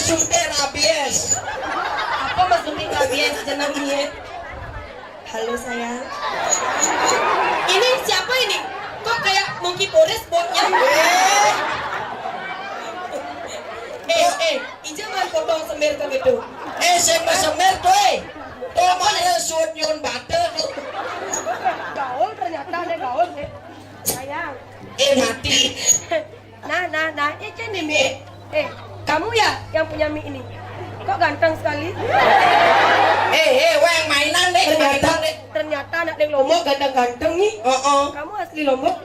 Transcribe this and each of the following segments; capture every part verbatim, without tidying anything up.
Suntik rabies. Apa maksudnya rabies jeneng iye? Halo sayang. Ini siapa ini? Kok kayak monkey forest botnya? Eh. Eh, eh, ija man potong semir ke gitu. Eh, sing semir tuh, eh. Tuh mana sunyun bate tuh. Gaul ternyata ada gaul, eh. Sayang. Eh, mati. Nah, nah, nah, ini nih, Mi. Eh, kamu ya yang punya Mi ini? Kok ganteng sekali? Eh, eh, weh, mainan deh, ternyata, mainan deh. Ternyata anak deng Lombok ganteng-ganteng nih. Oh, oh. Kamu asli Lombok?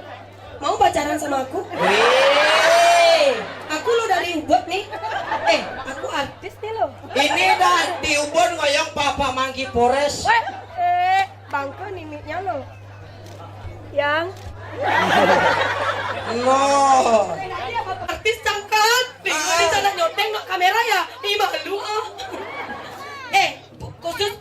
Mau pacaran sama aku? Weh. Aku lo dari Ubud nih. Eh, aku artis nih lo. Ini dah di Ubud ngoyong papa mangki pores. Weh, eh, bangke nih Mi-nya lo. Yang. No. Artis cangkat. Nih, ah. Ini cara nyoteng no kamera ya. Ih, malu ah. Eh, khusus.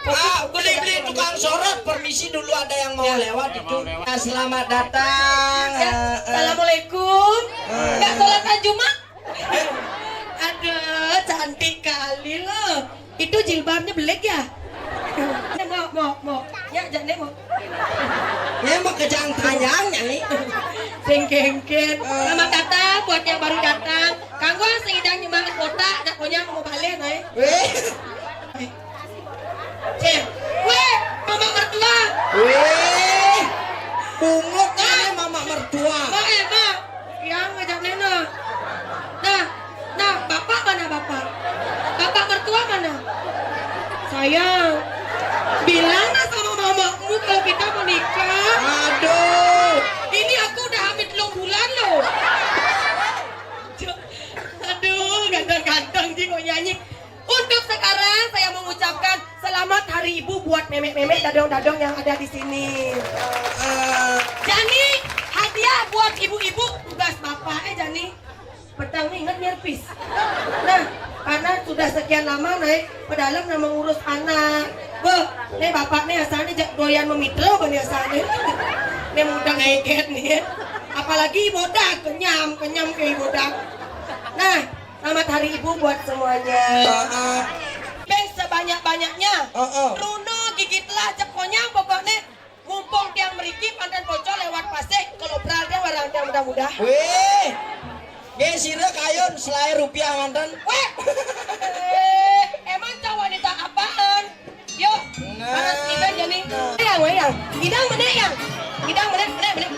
Ah, beli-beli tukang sorot, permisi dulu ada yang mau lewat itu. Ya, selamat datang. Ya. Eh, eh. Assalamualaikum. Eh. Nggak sholat Jumat? Aduh, cantik kali lo. Itu jilbabnya belek ya? Mau, mau, mau. Ya, jane mau. Ya, mau kejang tanyangnya nih. Sing kengken. Selamat datang buat yang baru datang. Kanggo sing idang nyemak kota, ada konyang mau balik, naik. Weh. Cem. Weh, mama mertua. Weh. Bungut kan mama mertua. Mak, eh, mak. Yang ngajak Nena. Nah, nah, bapak mana bapak? Bapak mertua mana? Sayang, bilang lah sama mamamu kalau kita mau nikah. Aduh. Ini aku udah hamil enam bulan loh. Aduh, ganteng-ganteng sih kok nyanyi. Untuk sekarang saya mengucapkan selamat Hari Ibu buat memek-memek dadong-dadong yang ada di sini. Eh, Jani, hadiah buat ibu-ibu tugas bapak eh Jani. Petang nih ingat nyerpis. Nah, karena sudah sekian lama naik pedalam nama ngurus anak. Beh, nih bapak nih asalnya jak doyan memitra bani asalnya. Nih mudah ngeket nih. Apalagi bodak kenyam, kenyam ke bodak. Nah, selamat Hari Ibu buat semuanya. Heeh. Beng sebanyak-banyaknya. Heeh. Runo gigitlah cek konyang pokoknya. Mumpung tiang meriki pandan bocor lewat pasir, kalau beral dia warang tiang mudah-mudah. Weh. Nggih sira kayun selae rupiah manten. Weh. Emang cowok wanita apaan? Yuk, nah, panas kita jadi. Nah. Yang, yang. Idang bener yang. Idang bener, bener, bener.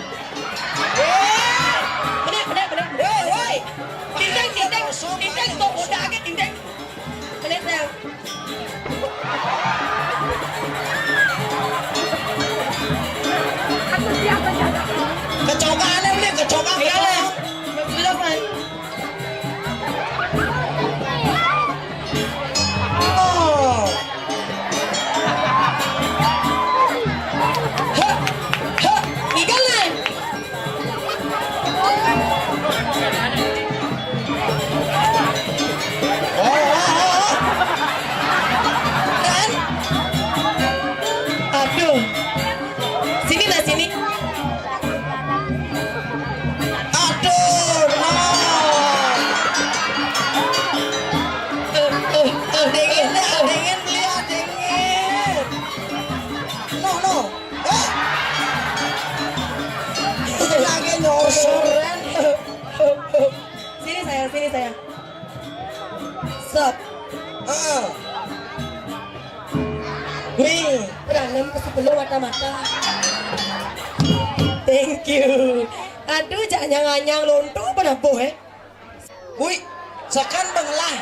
Weh. Bener, bener, bener, bener. Woi, woi. Tinteng, tinteng, tinteng, tuh udah aja tinteng. Bener, sayang. Kecokan ya, beli kecokan, iya, kecokan. Sudah, Pak. Oh. Heh, heh, ikan lain. Oh, oh, oh, oh. Dan, aduh. Sini lah, sini. Aduh, no. Eh, eh, eh, dingin, eh, dingin, beli, ah, dingin. No, no. Eh. Lagi nyosor, Ren. Sini, sayang, sini, sayang. Sep. Heeh. Nih, beranem ke sepuluh mata-mata. Thank you. Aduh, jak anyang-anyang lonto pada boh, eh. Wih, seken bengelah.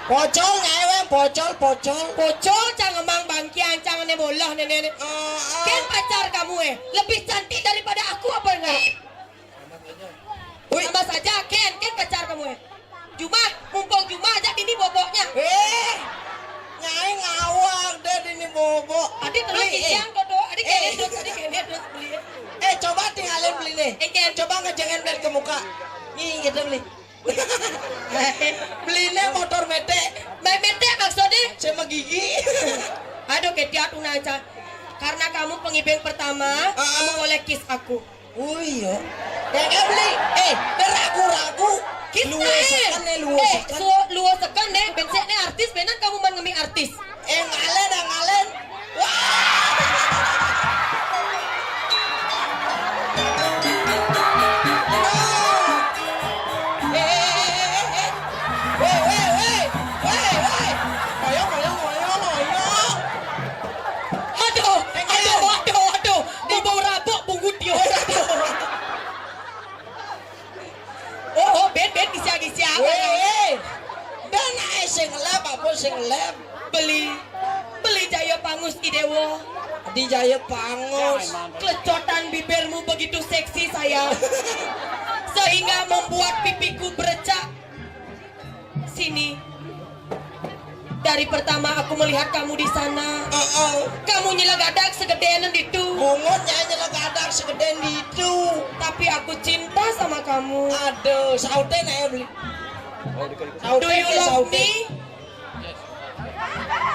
Pocol nyae weh, pocol, pocol. Pocol cang emang bangkian, cang ne boloh, ne, ne, ne. Eh, eh. Ken pacar kamu, eh, lebih cantik daripada aku apa enggak? Wih. Sama saja, Ken, Ken pacar kamu, eh. Jumah, mumpung Jumah aja ini boboknya. Eh, nyai ngawak deh ini bobok. Adi terus beli, eh. Kisian kok, Do. Adi, eh, kene terus, adi kene terus beli. Eh, coba tinggalin beli nih. Eh, Ken. Coba ngejengin beli ke muka. Nih, gitu beli. Belinya motor mete. Me-, mete maksudnya? Sama gigi. Aduh, ketiak tuh nanca. Karena kamu pengibeng pertama, ah, kamu boleh kiss aku. Oh iya. Ya kan beli? Eh, dia ragu-ragu. Kita, luwesakan eh, luwesakan. Eh, su-, luwes Sing lep apa sing lep? Beli, beli jaya pangus, Idewo. Di jaya pangus. Kelecotan bibirmu begitu seksi, sayang. Sehingga membuat pipiku berecak. Sini. Dari pertama aku melihat kamu di sana. Heeh. Kamu nyelegadak segedéan itu. Bungut nyai nyelegadak segedéan itu. Tapi aku cinta sama kamu. Aduh, saute nek beli. Do you love me?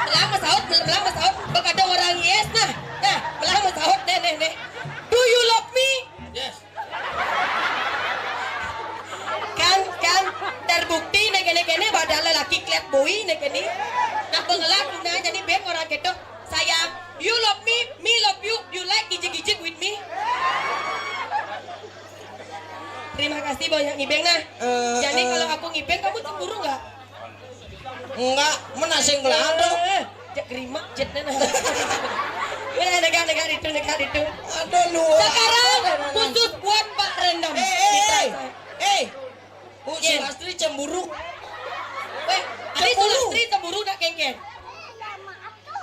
Belah masaut, belah masaut. Bek ada orang yes nah. Nah, belah masaut, nih, nih, nih. Do you love me? Yes. Kan, kan terbukti nek kene-kene badal lelaki klet boi nek kene. Nah, pengelak nah jadi bek orang gitu. Sayang, you love me, me love you, you like gijik-gijik with me. Terima kasih banyak ngibeng nah. Eh, jadi eh. Kalau aku ngibeng, kamu cemburu nggak? Enggak, menasing belado. Eh, cek rimak, jet nah. Udah, negak, negak itu, negak itu. Aduh, luar. Sekarang khusus buat Pak Rendam. Eh, eh, eh. Eh. Usul Astri cemburu. Weh, ada Sulastri cemburu nak kengken.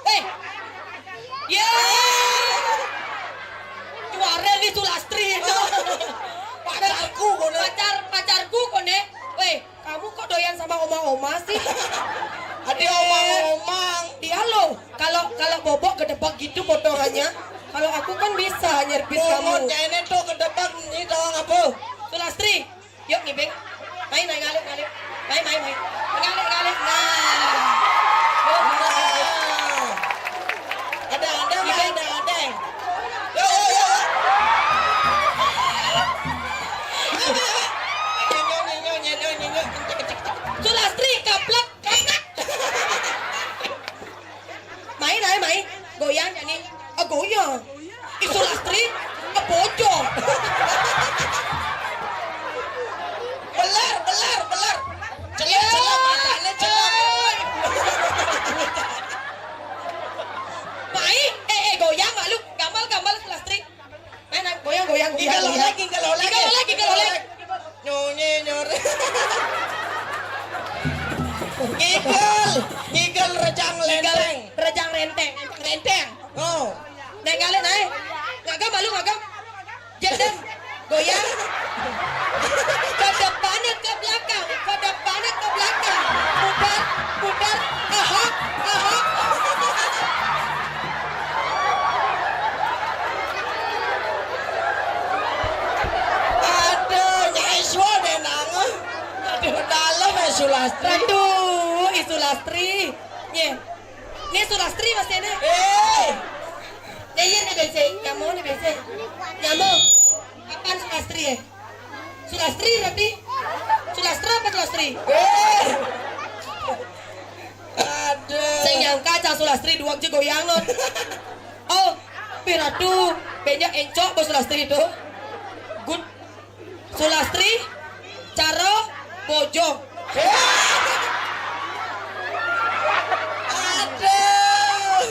Eh. Ya. Juara nih Sulastri itu. Pacarku kone. Pacar, pacarku kone. Weh, kamu kok doyan sama oma-oma sih? Ada oma-oma. Dia loh, kalau, kalau bobok gedebak gitu potongannya. Kalau aku kan bisa nyerpis kamu. Ini tuh gedebak ini doang apa? Sulastri, yuk ngibing. Main, main, ngalih, ngalih. Main, main, main. Ngalih, ngalih. Nah. Yuk, ngalih. Ada, ada, ada, ada. Yuk, yuk, yuk, yuk. Nyenyo, nyenyo, nyenyo, nyenyo. Sulastri, kaplek, kaplek. Main ae, main. Goyang jani. Ah, goyang. Isu Lastri, ah, bocor. Beler, beler, beler. Celek, celek, matane celek. Main, eh, eh, goyang malu. Gamal, gamal Lastri. Nah, nah, goyang, goyang, goyang, goyang. Gigel oleh, gigel oleh. Gigel oleh, gigel oleh. Nyonye, nyore. Ngigel, ngigel rejang lenteng. Rejang renteng. Renteng. Oh. Nenggalin ae. Ngagam malu ngagam. Jaden. Goyang. Ke depan, ke belakang, ke depan, ke belakang. Putar, putar. Ahok, ahok. Aduh, Nyai Iswa deh nang. Aduh, dalam ya Sulastri. Aduh, Isulastri. Nye. Ini Sulastri masih ada. Eh. Nyai nih bese, nyamo nih bese. Nyamo. Apaan Sulastri ya? Sulastri berarti? Sulastra apa Sulastri? Eh. Aduh. Saya nyangka Cang Sulastri dua aja goyangan. Oh, piratu, banyak encok bos Sulastri itu. Good. Sulastri, Caro, Bojong. Eh. Aduh.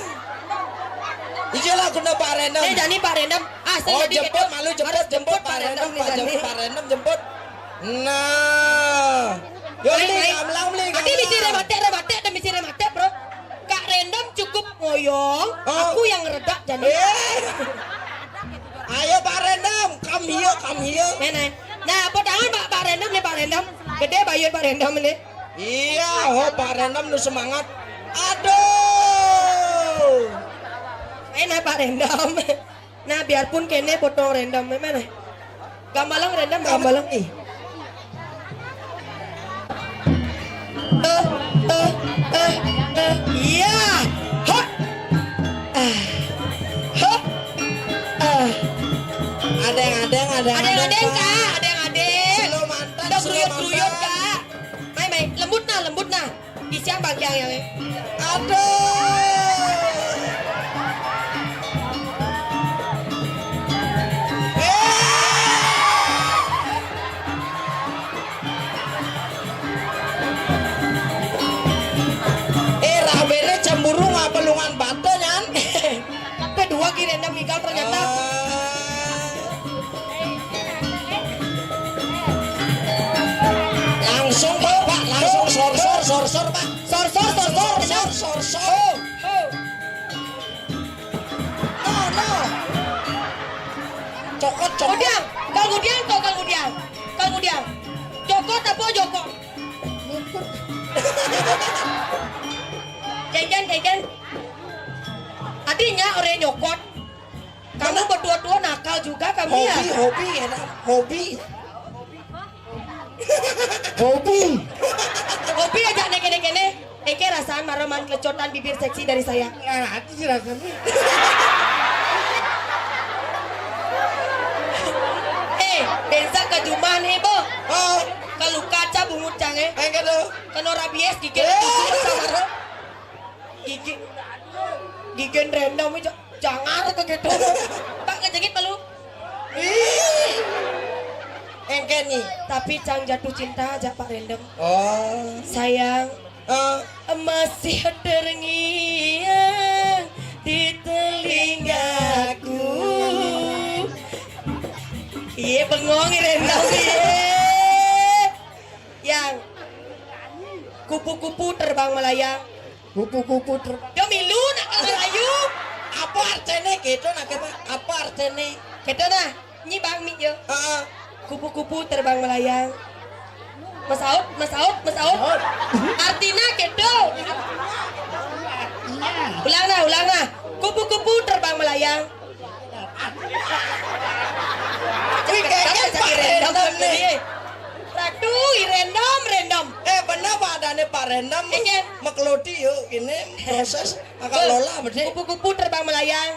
Iya lah guna Pak Rendam. Eh, jani Pak Rendam. Ah, saya oh, jadi jemput gitu. Malu jemput, harus jemput, jemput Pak Rendam, Pak Rendam, nih, Pak jemput, jani. Pak Rendam jemput. Nah. Yo, baik, baik. Kamlang, beli, kamlang. Ati misi remate, remate, ada misi remate, bro. Kak Rendam cukup ngoyong, oh. Aku yang redak jani. Eh. Ayo Pak Rendam, come here, come here. Mana? Nah, apa tangan Pak, Pak Rendam nih, Pak Rendam. Gede bayun Pak Rendam ini. Iya, oh Pak Rendam lu semangat. Aduh. Mana Pak Rendam? Nah, biarpun kene potong Rendam, mana? Gambalang Rendam, gambalang. Eh, eh, eh, eh, iya. Hot. Ah. Hot. Ah. Ada yang, ada yang, ada yang, ada yang, Kak. Ada yang, ada yang. Slow mantan, slow mantan. Udah guyut-guyut, Kak. Mai, mai, lembut nah, lembut nah. Di siang bagian yang. Aduh. Eh. Eh, rabene cemburu ngapa lungan bate nyan? Kedua kiri endam igal ternyata. Eh. Langsung bapak, langsung sor-sor, Sor-sor, Pak. Sor-sor, sor-sor, sor-sor, sor-sor. Oh, oh. No, no. Cokot, cokot. Ngudiang, kal ngudiang, to, kal ngudiang. Kal ngudiang. Cokot apa jokot? Keken, keken. Artinya orang nyokot. Kamu berdua-dua nakal juga kamu ya? Hobi, hobi, enak. Hobi. Hobi. Hobi aja nih kene-kene. Eke rasaan mara maan klecotan bibir seksi dari saya. Nah, itu sih rasanya. Eh, bensa ke jumah nih, Bo. Oh. Kalau kaca bungut cange. Enggak tuh. Kena rabies gigi. Eh. Tutup sama ro. Gigi. Gigi rendam aja. Jangan ke gitu. Pak ngejengit perlu. Ih. Engke nih. Tapi cang jatuh cinta aja Pak Rendem. Oh. Sayang. Eh. Masih terngiang di telingaku. Iya bengong Rendem iya. Yang kupu-kupu terbang melayang. Kupu-kupu ter- Yo milu nak kalau ayu. Apa artene gitu nak apa? Apa artene? Gitu nah. Nyi bang mi yo. Heeh. Kupu-kupu terbang melayang. Mesaut, mesaut, mesaut. Mesaut. Artina gitu. Ulang nah, ulang nah. Kupu-kupu terbang melayang. Wih, kayaknya jadi random nih. Ratu, random, random. Eh, bener Pak, adanya Pak Random. Iya. Mekelodi yuk, ini proses agak lola, bener. Kupu-kupu terbang melayang.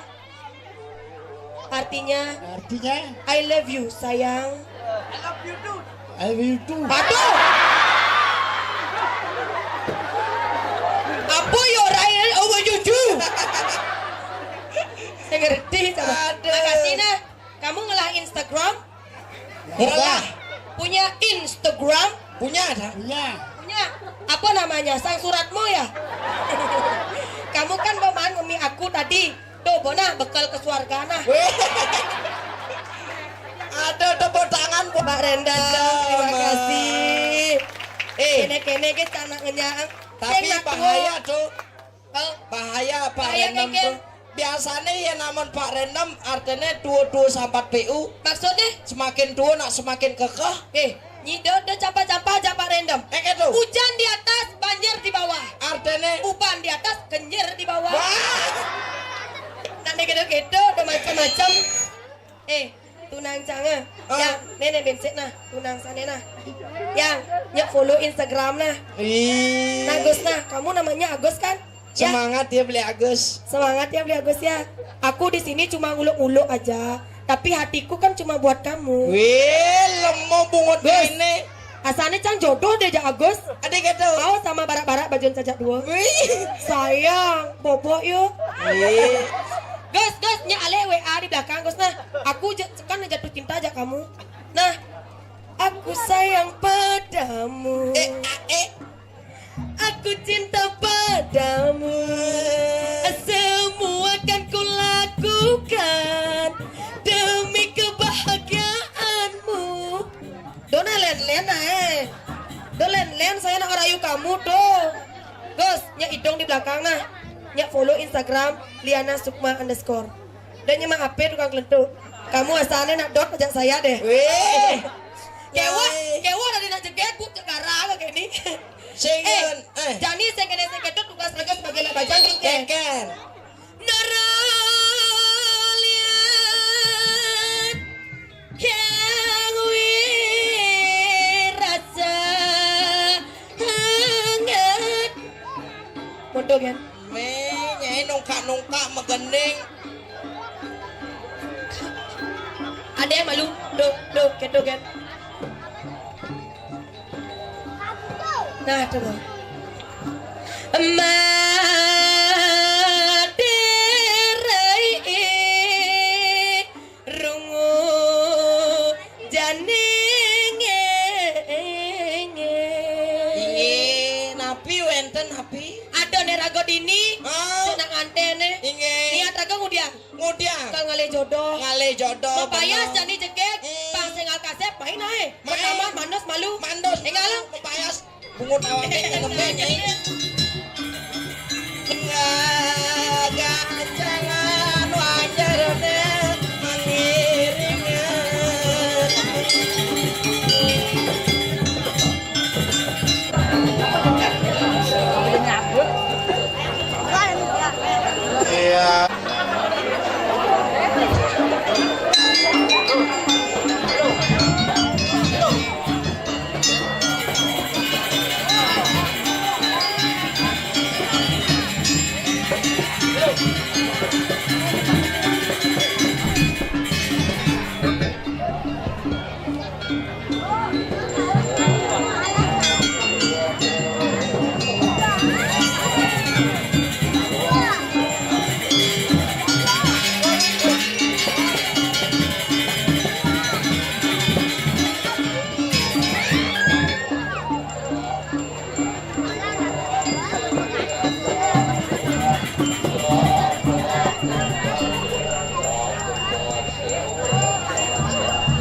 Artinya, artinya, I love you, sayang. I love you too. Aduh. Apa yo Rai over you too? Saya ngerti sama. Aduh. Makasih nah. Kamu ngelah Instagram? Ngelah. Punya Instagram? Punya ada. Punya. Punya. Apa namanya? Sang suratmu ya? Kamu kan mau main ngemi aku tadi. Tuh, Bona bekal ke suarga nah. Weh. Ada tepuk tangan buat Pak Rendang. Terima kasih. Eh. Kene-kene ge anak ngenyang. Tapi bahaya tuh. Bahaya Pak Rendem tuh. Biasanya ya namun Pak Rendem artinya tua-tua sampat P U. Maksudnya? Semakin tua nak semakin kekeh. Eh, nyido de campa-campa aja Pak Rendem. Eh gitu. Hujan di atas, banjir di bawah. Artinya? Uban di atas, kenyir di bawah. Wah. Nanti gitu-gitu, udah macam-macam. Eh, tunang canga. Yang nenek bensin nah, tunang sana nah. Yang nyek follow Instagram nah. Ih. Agus nah, kamu namanya Agus kan? Semangat ya beli Agus. Semangat ya beli Agus ya. Aku di sini cuma nguluk-nguluk aja. Tapi hatiku kan cuma buat kamu. Wih, lemo bungut ini. Asalnya cang jodoh deh ja Agus. Ada gitu. Kau sama barak-barak bajuan sajak dua. Wih. Sayang, bobo yuk. Wih. Gus, Gus, nya ale W A di belakang Gus nah. Aku kan jatuh cinta aja kamu. Nah, aku sayang padamu. Eh, eh. Aku cinta padamu. Semua akan kulakukan demi kebahagiaanmu. Dona len-len nah eh. Do len-len saya nak rayu kamu tuh. Gus, nya idong di belakang nah. Nya follow Instagram Liana Sukma underscore. Dan nya mah apa tukang kelentu. Kamu asalnya nak dot ajak saya deh. Weh. Kewa, kewa dari nak jeget bu cek gara kayak ini. Sing eh, jani sing kene sing ketut tugas raga sebagai anak bajang gitu. Keken. Nerolian kang wirasa hangat. Monto kan? Me, nyai nungkak-nungkak megending. Ada yang malu? Duh, duh, gitu kan? Nah, coba. Maderai rungu janenge. Inggih, napi wenten napi? Ada ne raga dini, senang antene. Inggih. Niat raga ngudiang. Ngudiang. Kal ngalih jodoh. Ngalih jodoh. Mapayas jani jegeg, pang sing kasep main ae. Main. Pertama manus malu. Manus. Tinggal. Mapayas. Bungut awake ngembe, Nyai. Gancangan wajarne mengiringan. Iya.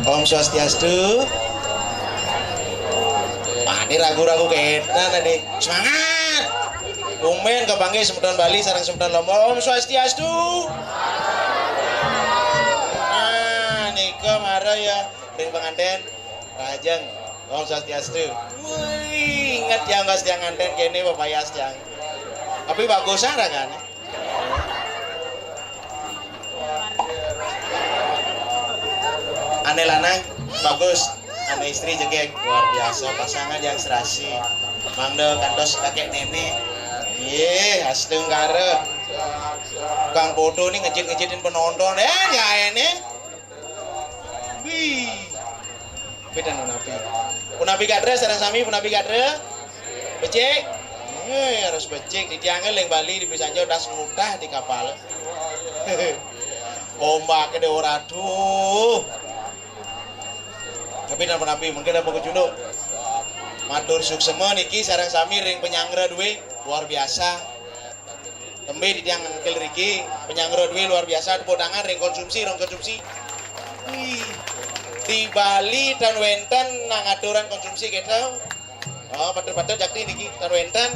Om Swastiastu. Wah, ini ragu-ragu ketan tadi. Semangat. Kumen kepanggih semeton Bali sareng semeton Lombok. Om Swastiastu. Nah, nika mara ya ring penganten. Rahajeng. Om Swastiastu. Wih, inget yang nggak setiang nganten kene pepayas yang. Tapi bagus ragane. Ane lanang bagus, ane istri jegeg, luar biasa, pasangan yang serasi. Mangda kantos kakek nenek. Yeh, astungkara. Kang foto ni ngejit-ngejitin penonton. Eh, jaene. Wih. Pidan punapi. Punapi gatra sareng sami, punapi gatra. Becik. Eh, harus becik. Di tiangnya leng Bali di Pisanjo das mutah di kapal. Ombak gede ora tuh. Tapi dan punapi mungkin ada pokok junduk. Matur suksema niki sareng sami ring penyangra duwe luar biasa. Tembe di tiang ngengkel riki, penyangra duwe luar biasa, tepuk tangan ring konsumsi, ring konsumsi. Wih, di Bali tan wenten nang aturan konsumsi kita. Oh, betul-betul jakti niki tan wenten.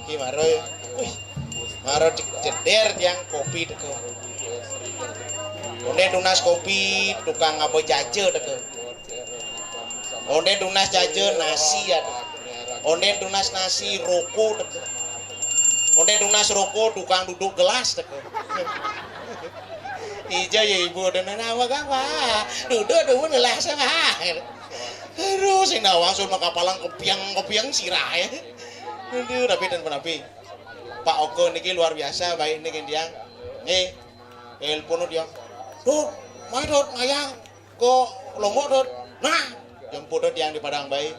Ki maro. Wih, maro ceder tiang kopi teko. Onde tunas kopi, tukang apa jaja teko. Onde tunas jaja nasi ya. Onde tunas nasi roko teko. Onde tunas roko tukang duduk gelas teko. Ija ya ibu dan nama apa? Duduk dulu gelas apa? Aduh, sing nawang sul makapalang kepiang-kepiang sirah ya. Aduh, rapi dan penapi. Pak Ogo niki luar biasa baik niki tiang. Nih, telepon dia. Tuh, mai dot ngayang. Kok Lombok tuh? Nah, jemput tuh tiang di Padang Bayi.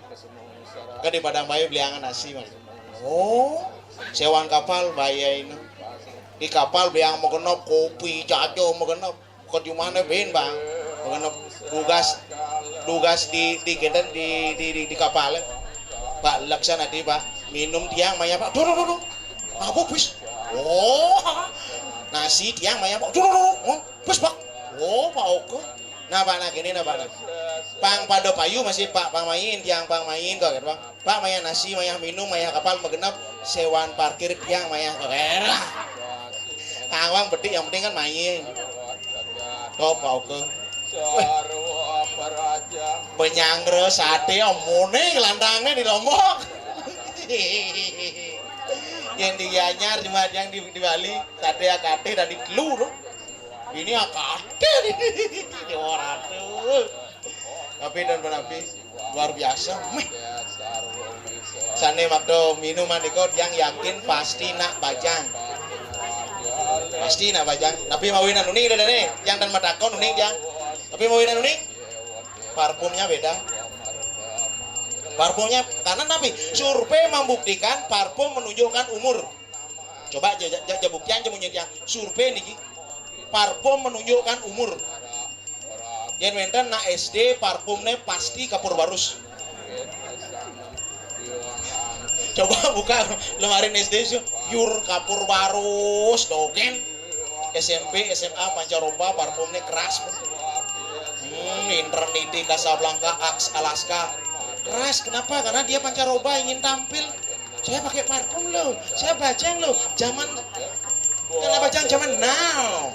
Kan di Padang Bayi beliangan nasi, Mas. Oh, sewaan kapal Bayi ini. Di kapal beliang mau genep kopi jajo mau genep. Kok di mana ben, Bang? Mau genep tugas tugas di di kenten di di di, di kapal. Pak laksana di, Pak. Minum tiang maya, Pak. Duh, duh, duh, duh. Apa bis? Oh. Nasi tiang maya, Pak. Duh, duh, duh, duh. Oh, bis, Pak. Oh, Pak Ogo. Napa anak ini napa anak? Pang pada payu masih Pak pang main tiang pang main kok gitu Pak. Pak mayah nasi mayah minum mayah kapal megenep sewaan parkir tiang mayah kok. Awang bedik yang penting kan main. Kok Pak Ogo. Penyangra sate omone lantangne di Lombok. Yang di Gianyar cuma yang di, di Bali sate akate dari telu tuh. Ini akate di Dewa Ratu. Tapi dan penapi luar biasa. Meh. Sane makdo minuman iko yang yakin pasti nak bajang. Pasti nak bajang. Tapi mawinan uning deh nih. Yang dan matakon uning yang. Tapi mawinan uning. Parfumnya beda. Parfumnya karena napi survei membuktikan parfum menunjukkan umur. Coba aja aja buktian aja munyi yang survei niki. Parfum menunjukkan umur. Yen wenten nak S D parfumnya pasti kapur barus. Coba buka lemari S D sih, pure kapur barus dogen. S M P, S M A pancaroba parfumnya keras. Hmm, Interniti Casablanca Axe Alaska. keras. Kenapa? Karena dia pancaroba, ingin tampil. Saya pakai parfum loh, saya bajang loh. Zaman, kenapa jangan zaman now?